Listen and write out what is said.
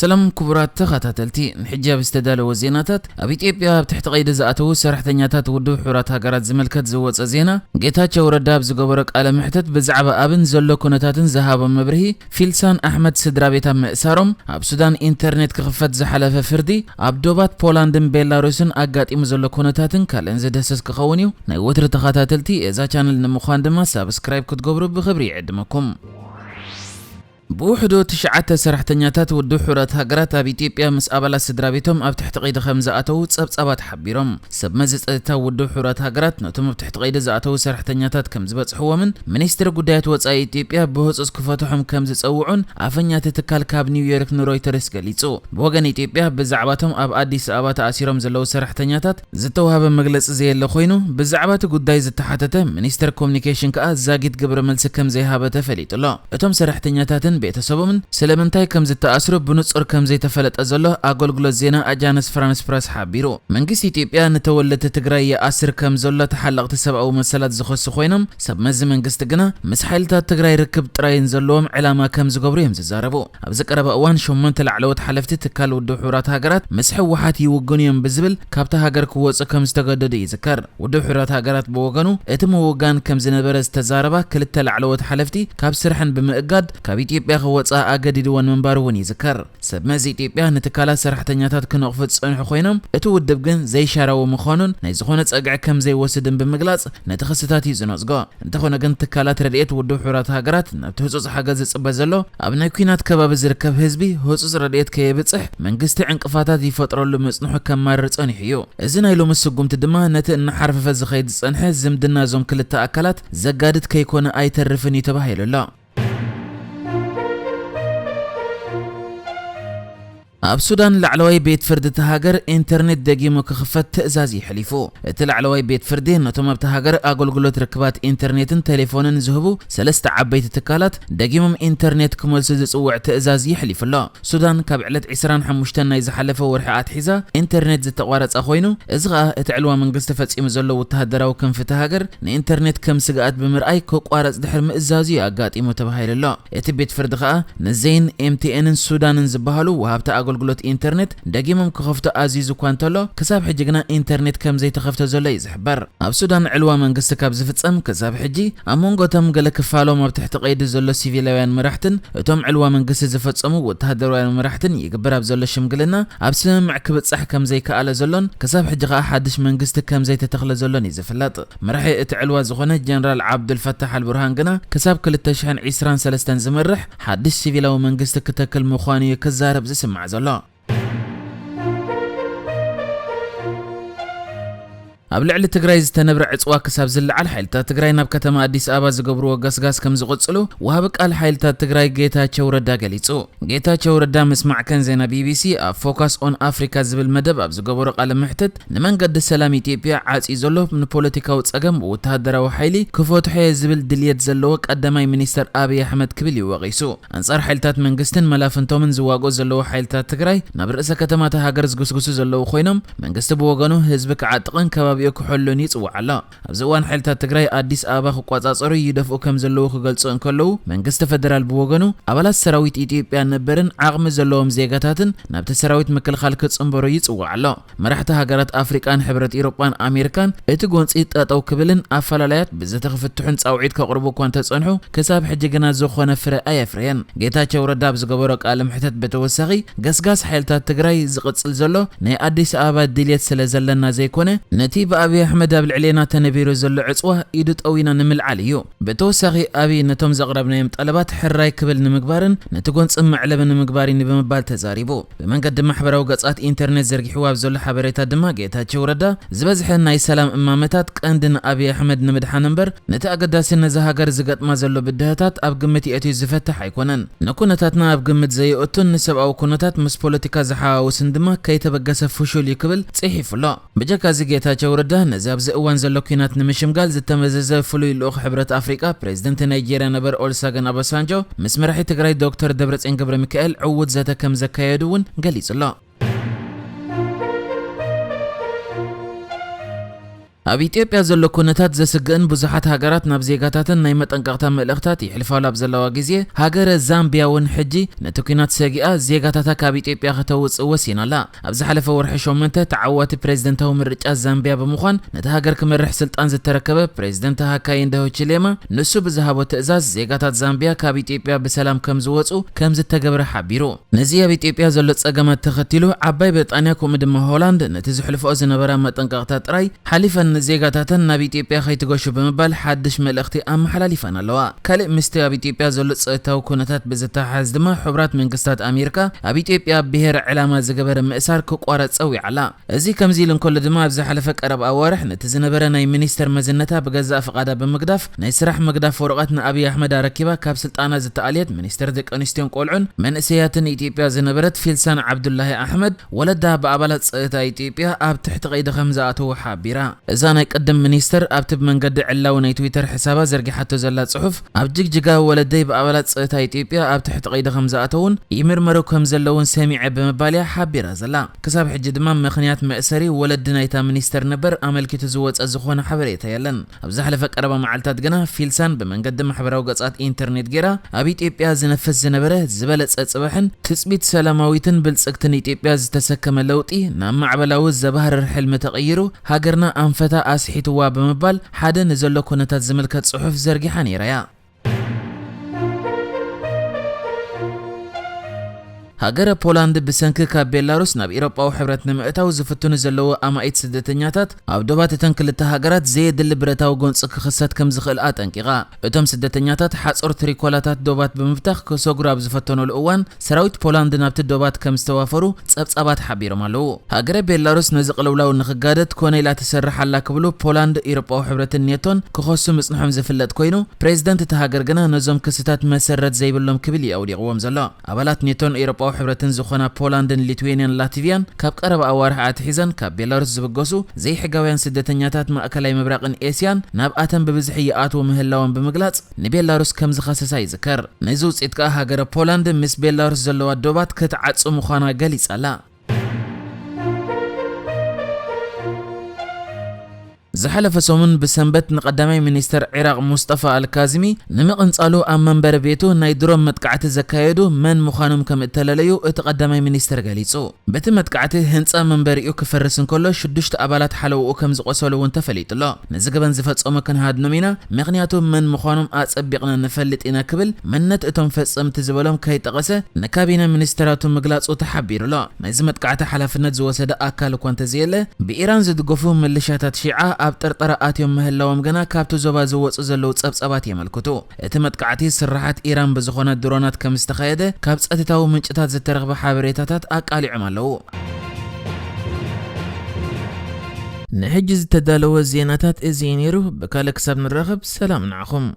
ሰላም ክቡራት ተኸታተልቲ፣ ንሕጂ ኣብ ዝተዳለወ ዜናታት፣ ኣብ ኢትዮጵያ ኣብ ትሕቲ ቀይዲ ዝኣተዉ ሰራሕተኛታት ውድብ ሕቡራት ሃገራት ዝምልከት ዝወጸ ዜና፣ ጌታቸው ረዳ ኣብ ዝገበሮ ቃለ መሕተት ብዛዕባ ኣብን ዘሎ ኩነታትን ዝሃቦ መብርሂ፣ ፊልሳን ኣሕመድ ስድራ ቤት ኣብ ምእሳሮም፣ ኣብ ሱዳን ኢንተርኔት ክኽፈት ዝሓለፈ ፍርዲ፣ ኣብ ዶባት ፖላንድን ቤላሩስን ኣጋጢሙ ዘሎ ኩነታትን ካልእን ዝድህስስ ክኸውን እዩ። ናይ ወትሪ ተኸታተልቲ እዛ ቻነል ንምዃን ድማ ሳብስክራይብ ክትገብሩ ብኽብሪ ይዕድመኩም። ብውሕዱ ትሽዓተ ሰራሕተኛታት ውድብ ሕቡራት ሃገራት ኣብ ኢትዮጵያ ምስ ኣባላት ስድራ ቤቶም ኣብ ትሕቲ ቀይዲ ከም ዝኣተዉ ጸብጻባት ሓቢሮም። ሰብ መዚ ጸጥታ ውድብ ሕቡራት ሃገራት ነቶም ኣብ ትሕቲ ቀይዲ ዝኣተዉ ሰራሕተኛታት ከም ዝበጽሕዎምን ሚኒስትሪ ጉዳያት ወጻኢ ኢትዮጵያ ብህጹጽ ክፈትሖም ከም ዝጸውዑን ኣፈኛ እቲ ትካል ካብ ኒውዮርክ ንሮይተርስ ገሊጹ። ብወገን ኢትዮጵያ ብዛዕባቶም ኣብ ኣዲስ ኣበባ ተኣሲሮም ዘለዉ ሰራሕተኛታት ዝተዋህበ መግለጺ ዘየለ ኮይኑ፣ ብዛዕባ እቲ ጉዳይ ዝተሓተተ ሚኒስትር ኮሙኒኬሽን ከኣ ዛጊት ግብረ መልሲ ከም ዘይሃበ ተፈሊጡ ኣሎ። እቶም ሰራሕተኛታትን ቤተሰቦምን ስለምንታይ ከም ዝተኣስሩ ብንጹር ከም ዘይተፈለጠ ዘሎ ኣገልግሎት ዜና ኣጃንስ ፍራንስ ፕረስ ሓቢሩ። መንግስቲ ኢትዮጵያ ንተወለድቲ ትግራይ ይኣስር ከም ዘሎ ተሓለቕቲ ሰብኣዊ መሰላት ዝኸሱ ኮይኖም፣ ሰብ መዚ መንግስቲ ግና ምስ ሓይልታት ትግራይ ርክብ ጥራይን ዘለዎም ዕላማ ከም ዝገብሩ እዮም ዝዛረቡ። ኣብዚ ቀረባ እዋን ሸሞንተ ላዕለዎት ሓለፍቲ ትካል ውድብ ሕቡራት ሃገራት ምስ ህወሓት ይውግኑ እዮም ብዝብል ካብታ ሃገር ክወጹ ከም ዝተገደዱ ይዝከር። ውድብ ሕቡራት ሃገራት ብወገኑ እቲ ምውጋን ከም ዝነበረ ዝተዛረባ ክልተ ላዕለዎት ሓለፍቲ ካብ ስርሐን ብምእጋድ ካብ ኢትዮጵያ ክወጻ ኣገዲድወን ምንባሩ እውን ይዝከር። ሰብ መዚ ኢትዮጵያ ንትካላት ሰራሕተኛታት ክነቕፉ ዝጸንሑ ኮይኖም፣ እቲ ውድብ ግን ዘይሻራዊ ምዃኑን ናይ ዝኾነ ጸግዒ ከም ዘይወስድን ብምግላጽ ነቲ ክስታት እዩ ዝነጽጎ። እንተኾነ ግን ትካላት ረድኤት ውድብ ሕቡራት ሃገራት ናብቲ ህጹጽ ሓገዝ ዝጽበ ዘሎ ኣብ ናይ ኲናት ከባቢ ዝርከብ ህዝቢ ህጹጽ ረድኤት ከየብጽሕ መንግስቲ ዕንቅፋታት ይፈጥረሉ ምጽንሑ ከማርር ጸኒሑ እዩ። እዚ ናይ ሎሚ ስጉምቲ ድማ ነቲ እናሓርፈፈ ዝኸይድ ዝጸንሐ ዝምድና እዞም ክልተ ኣካላት ዘጋድድ ከይኮነ ኣይተርፍን እዩ ተባሂሉ ኣሎ። ኣብ ሱዳን ላዕለዋይ ቤት ፍርዲ እታ ሃገር ኢንተርኔት ደጊሙ ክኽፈት ትእዛዝ የሕሊፉ። እቲ ላዕለዋይ ቤት ፍርዲ ነቶም ኣብታ ሃገር ኣገልግሎት ርክባት ኢንተርኔትን ቴሌፎንን ዝህቡ ሰለስተ ዓበይቲ ትካላት ደጊሞም ኢንተርኔት ክመልሱ ዝጽውዕ ትእዛዝ የሕሊፉ ኣሎ። ሱዳን ካብ ዕለት ዕስራን ሓሙሽተን ናይ ዝሓለፈ ወርሒ ኣትሒዛ ኢንተርኔት ዝተቋረጸ ኮይኑ፣ እዚ ኸኣ እቲ ዕልዋ መንግስቲ ፈጺሙ ዘሎ ወተሃደራዊ ክንፊ እታ ሃገር ንኢንተርኔት ከም ስግኣት ብምርኣይ ክቋረጽ ድሕሪ ምእዛዙ እዩ ኣጋጢሙ ተባሂሉ ኣሎ። እቲ ቤት ፍርዲ ኸኣ ንዘይን ኤምቲኤንን ሱዳንን ዝበሃሉ ወሃብቲ ኣገልግሎት ኢንተርኔት ደጊሞም ክኸፍቱ ኣዚዙ እኳ እንተሎ፣ ክሳብ ሕጂ ግና ኢንተርኔት ከም ዘይተኸፍተ ዘሎ እዩ ዝሕበር። ኣብ ሱዳን ዕልዋ መንግስቲ ካብ ዝፍጸም ክሳብ ሕጂ፣ ኣብ መንጎ እቶም ገለ ክፋሎም ኣብ ትሕቲ ቀይዲ ዘሎ ሲቪላውያን መራሕትን እቶም ዕልዋ መንግስቲ ዝፈጸሙ ወተሃደራውያን መራሕትን ይግበር ኣብ ዘሎ ሽምግልና ኣብ ስምምዕ ክብጻሕ ከም ዘይከኣለ ዘሎን፣ ክሳብ ሕጂ ኸኣ ሓድሽ መንግስቲ ከም ዘይተተኽለ ዘሎን እዩ ዝፍለጥ። መራሒ እቲ ዕልዋ ዝኾነ ጀነራል ዓብዱልፈታሕ ኣልቡርሃን ግና፣ ክሳብ ክልተ ሽሕን ዕስራን ሰለስተን ዝመርሕ ሓድሽ ሲቪላዊ መንግስቲ ክተክል ምዃኑ እዩ ክዛረብ ዝስማዕ ዘሎ። ኣብ ልዕሊ ትግራይ ዝተነብረ ዕጽዋ ክሳብ ዝለዓል፣ ሓይልታት ትግራይ ናብ ከተማ ኣዲስ ኣበባ ዝገብርዎ ገስጋስ ከም ዝቕጽሉ ወሃቢ ቃል ሓይልታት ትግራይ ጌታቸው ረዳ ገሊጹ። ጌታቸው ረዳ ምስ ማዕከን ዜና ቢቢሲ ኣብ ፎካስ ኦን ኣፍሪካ ዝብል መደብ ኣብ ዝገበሮ ቃለ መሕትት፣ ንመንገዲ ሰላም ኢትዮጵያ ዓጽዩ ዘሎ ንፖለቲካዊ ጸገም ብወተሃደራዊ ሓይሊ ክፈትሖ እየ ዝብል ድልየት ዘለዎ ቀዳማይ ሚኒስተር ኣብይ ኣሕመድ ክብል እዩ ወቒሱ። ኣንጻር ሓይልታት መንግስትን መላፍንቶምን ዝዋግኡ ዘለዉ ሓይልታት ትግራይ ናብ ርእሰ ከተማ እታ ሃገር ዝግስግሱ ዘለዉ ኮይኖም፣ መንግስቲ ብወገኑ ህዝቢ ክዓጥቕን ከባቢኡ ክሕሉን ይጽውዕ ኣሎ። ኣብዚ እዋን ሓይልታት ትግራይ ኣዲስ ኣበባ ክቆጻጸሩ ይደፍኡ ከም ዘለዉ ክገልጹ እንከለዉ፣ መንግስቲ ፈደራል ብወገኑ ኣባላት ሰራዊት ኢትዮጵያ ነበርን ዓቕሚ ዘለዎም ዜጋታትን ናብቲ ሰራዊት ምክልኻል ክጽንበሩ ይጽውዕ ኣሎ። መራሕቲ ሃገራት ኣፍሪቃን ሕብረት ኤውሮጳን ኣሜሪካን እቲ ጎንጺ ጠጠው ክብልን ኣፈላላያት ብዘተ ክፍትሑን ጻውዒት ከቕርቡ እኳ እንተጸንሑ፣ ክሳብ ሕጂ ግና ዝኾነ ፍረ ኣየፍረየን። ጌታቸው ረዳ ኣብ ዝገበሮ ቃለ መሕተት ብተወሳኺ፣ ገስጋስ ሓይልታት ትግራይ ዝቕጽል ዘሎ ናይ ኣዲስ ኣበባ ድልየት ስለ ዘለና ዘይኮነ፣ ነቲ ብኣብይ ኣሕመድ ኣብ ልዕሌና ተነቢሩ ዘሎ ዕጽዋ ኢዱ ጠዊና ንምልዓል እዩ። ብተወሳኺ፣ ኣብይ ነቶም ዘቕረብናዮም ጠለባት ሕራይ ክብል ንምግባርን ነቲ ጎንጺ መዕለቢ ንምግባር እዩ ብምባል ተዛሪቡ። ብመንገዲ ማሕበራዊ ገጻት ኢንተርኔት ዘርጊሕዎ ኣብ ዘሎ ሓበሬታ ድማ ጌታቸው ረዳ፣ ዝበዝሐ ናይ ሰላም እማመታት ቀንዲ ንኣብይ ኣሕመድ ንምድሓን እምበር፣ ነቲ ኣገዳሲ ነዛ ሃገር ዝገጥማ ዘሎ ብድሆታት ኣብ ግምት የእትዩ ዝፈትሕ ኣይኮነን። ንኩነታትና ኣብ ግምት ዘየእቱን ንሰብኣዊ ኩነታት ምስ ፖለቲካ ዝሓዋውስን ድማ ከይተበገሰ ፍሹል እዩ ክብል ጽሒፉ ኣሎ። ብጀካ እዚ ጌታቸው ረዳ ነዚ ኣብዚ እዋን ዘሎ ኲናት ንምሽምጋል ዝተመዘዘ ፍሉይ ልኡኽ ሕብረት ኣፍሪቃ ፕሬዝደንት ናይጄርያ ነበር ኦልሳገን ኣባሳንጆ ምስ መራሒ ትግራይ ዶክተር ደብረጽዮን ገብረ ሚካኤል ዕዉት ዘተ ከም ዘካየዱ እውን ገሊጹ ኣሎ። ኣብ ኢትዮጵያ ዘሎ ኩነታት ዘስግእን ብዙሓት ሃገራት ናብ ዜጋታተን ናይ መጠንቀቕታ መልእኽታት ይሕልፋሉ ኣብ ዘለዋ ግዜ፣ ሃገረ ዛምቢያ እውን ሕጂ ነቲ ኲናት ሰጊኣ ዜጋታታ ካብ ኢትዮጵያ ከተውጽእ ወሲና ኣላ። ኣብ ዝሓለፈ ወርሒ ሸሞንተ ተዓዋቲ ፕሬዝደንታዊ ምርጫ ዛምቢያ ብምዃን ነቲ ሃገር ክመርሕ ስልጣን ዝተረከበ ፕሬዝደንት ሃካይንደ ሂቺሌማ፣ ንሱ ብዝሃቦ ትእዛዝ ዜጋታት ዛምቢያ ካብ ኢትዮጵያ ብሰላም ከም ዝወጹ ከም ዝተገብረ ሓቢሩ። ነዚ ኣብ ኢትዮጵያ ዘሎ ጸገማት ተኸቲሉ፣ ዓባይ ብሪጣንያ ከምኡ ድማ ሆላንድ ነቲ ዝሕልፍኦ ዝነበራ መጠንቀቕታ ጥራይ ሓሊፈን ንዜጋታተን ናብ ኢትዮጵያ ከይትገሹ ብምባል ሓድሽ መልእኽቲ ኣመሓላሊፈን ኣለዋ። ካልእ ምስቲ ኣብ ኢትዮጵያ ዘሎ ጸጥታዊ ኩነታት ብዝተሓሓዝ ድማ፣ ሕቡራት መንግስታት ኣሜሪካ ኣብ ኢትዮጵያ ብሄር ዕላማ ዝገበረ ምእሳር ክቋረጽ ጸዊዓ ኣላ። እዚ ከምዚ ኢሉ እንከሎ ድማ፣ ኣብ ዝሓለፈ ቀረብ ኣዋርሕ ነቲ ዝነበረ ናይ ሚኒስተር መዝነታ ብገዛእ ፍቓዳ ብምግዳፍ፣ ናይ ስራሕ ምግዳፍ ወረቐት ንኣብይ ኣሕመድ ኣረኪባ ካብ ስልጣና ዝተኣልየት ሚኒስተር ደቂ ኣንስትዮን ቆልዑን መንእሰያትን ኢትዮጵያ ዝነበረት ፊልሳን ዓብዱላሂ ኣሕመድ፣ ወለዳ ብኣባላት ጸጥታ ኢትዮጵያ ኣብ ትሕቲ ቀይዲ ከም ዝኣተዉ ሓቢራ። እዛ ናይ ቅድም ሚኒስተር ኣብቲ ብመንገዲ ዕላዊ ናይ ትዊተር ሕሳባ ዘርጊሓቶ ዘላ ጽሑፍ፣ ኣብ ጅግጅጋ ወለደይ ብኣባላት ጸጥታ ኢትዮጵያ ኣብ ትሕቲ ቀይዲ ከም ዝኣተዉን ይምርመሩ ከም ዘለውን ሰሚዐ ብምባል እያ ሓቢራ ዘላ። ክሳብ ሕጂ ድማ ምኽንያት መእሰሪ ወለዲ ናይታ ሚኒስተር ነበር ኣመልኪቱ ዝወጸ ዝኾነ ሓበሬታ የለን። ኣብ ዝሓለፈ ቀረባ መዓልታት ግና ፊልሳን ብመንገዲ ማሕበራዊ ገጻት ኢንተርኔት ጌራ፣ ኣብ ኢትዮጵያ ዝነፍስ ዝነበረ ዝበለጸ ጽባሕን ትጽቢት ሰላማዊትን ብልጽግትን ኢትዮጵያ ዝተሰከመ ለውጢ ናብ ማዕበላዊ ዘባህርር ሕልሚ ተቐይሩ፣ ሃገርና ኣንፈታ ኣስሒትዋ ብምባል ሓደ ንዘሎ ኩነታት ዝምልከት ጽሑፍ ዘርጊሓ ነይራ እያ። ሃገረ ፖላንድ ብሰንኪ ካብ ቤላሩስ ናብ ኤውሮጳዊ ሕብረት ንምእታው ዝፍትኑ ዘለዉ ኣማኢት ስደተኛታት፣ ኣብ ዶባት እተን ክልተ ሃገራት ዘየድሊ ብረታዊ ጎንጺ ክኽሰት ከም ዝኽእል ኣጠንቂቓ። እቶም ስደተኛታት ሓጹር ትሪኮላታት ዶባት ብምፍታኽ ክሰግሩ ኣብ ዝፈተኑሉ እዋን፣ ሰራዊት ፖላንድ ናብቲ ዶባት ከም ዝተዋፈሩ ጸብጻባት ሓቢሮም ኣለዉ። ሃገረ ቤላሩስ ነዚ ቅልውላው ንኽጋደድ ኮነ ኢላ ትሰርሕ ኣላ ክብሉ ፖላንድ፣ ኤውሮጳዊ ሕብረትን ኔቶን ክኸሱ ምጽንሖም ዝፍለጥ ኮይኑ፣ ፕሬዝደንት እታ ሃገር ግና ነዞም ክስታት መሰረት ዘይብሎም ክብል እዩ ኣውዲቕዎም ዘሎ። ኣባላት ኔቶን ኤውሮጳዊ ሕብረትን ዝኾና ፖላንድን ሊትዌንያን ላትቪያን ካብ ቀረባ ኣዋርሕ ኣትሒዘን ካብ ቤላሩስ ዝብገሱ ዘይሕጋውያን ስደተኛታት ማእከላይ ምብራቕን ኤስያን ናብኣተን ብብዝሒ ይኣትዉ ምህላዎም ብምግላጽ ንቤላሩስ ከም ዝኸሰሳ ይዝከር። ነዚ ውጽኢት ከኣ ሃገረ ፖላንድ ምስ ቤላሩስ ዘለዋ ዶባት ክትዓጹ ምዃና ገሊጻ ኣላ። ዝሓለፈ ሰሙን ብሰንበት ንቀዳማይ ሚኒስተር ዒራቕ ሙስጠፋ ኣልካዝሚ ንምቕንጻሉ ኣብ መንበሪ ቤቱ ናይ ድሮን መጥቃዕቲ ዘካየዱ መን ምዃኖም ከም እተለለዩ እቲ ቀዳማይ ሚኒስተር ገሊጹ። በቲ መጥቃዕቲ ህንጻ መንበሪኡ ክፈርስ እንከሎ ሽዱሽተ ኣባላት ሓለውኡ ከም ዝቖሰሉ እውን ተፈሊጡ ኣሎ። ነዚ ገበን ዝፈጸሙ ክንሃድኖም ኢና፣ ምኽንያቱ መን ምዃኖም ኣጸቢቕና ንፈልጥ ኢና ክብል መንነት እቶም ፈጸምቲ ዝበሎም ከይጠቐሰ ንካቢነ ሚኒስተራቱ ምግላጹ ተሓቢሩ ኣሎ። ናይዚ መጥቃዕቲ ሓላፍነት ዝወሰደ ኣካል እኳ እንተዘየለ፣ ብኢራን ዝድገፉ ምልሻታት ሺዓ ኣብ ጥርጠራ ኣትዮም ምህላዎም ግና ካብቲ ዞባ ዝወጹ ዘለዉ ጸብጻባት የመልክቱ። እቲ መጥቃዕቲ ስርሓት ኢራን ብዝኾነ ድሮናት ከም ዝተኻየደ ካብ ጸጥታዊ ምንጭታት ዝተረኽበ ሓበሬታታት ኣቃሊዖም ኣለዉ። ንሕጂ ዝተዳለወ ዜናታት እዚ እዩ ነይሩ። ብካልእ ክሳብ ንራኸብ ሰላም ንዓኹም።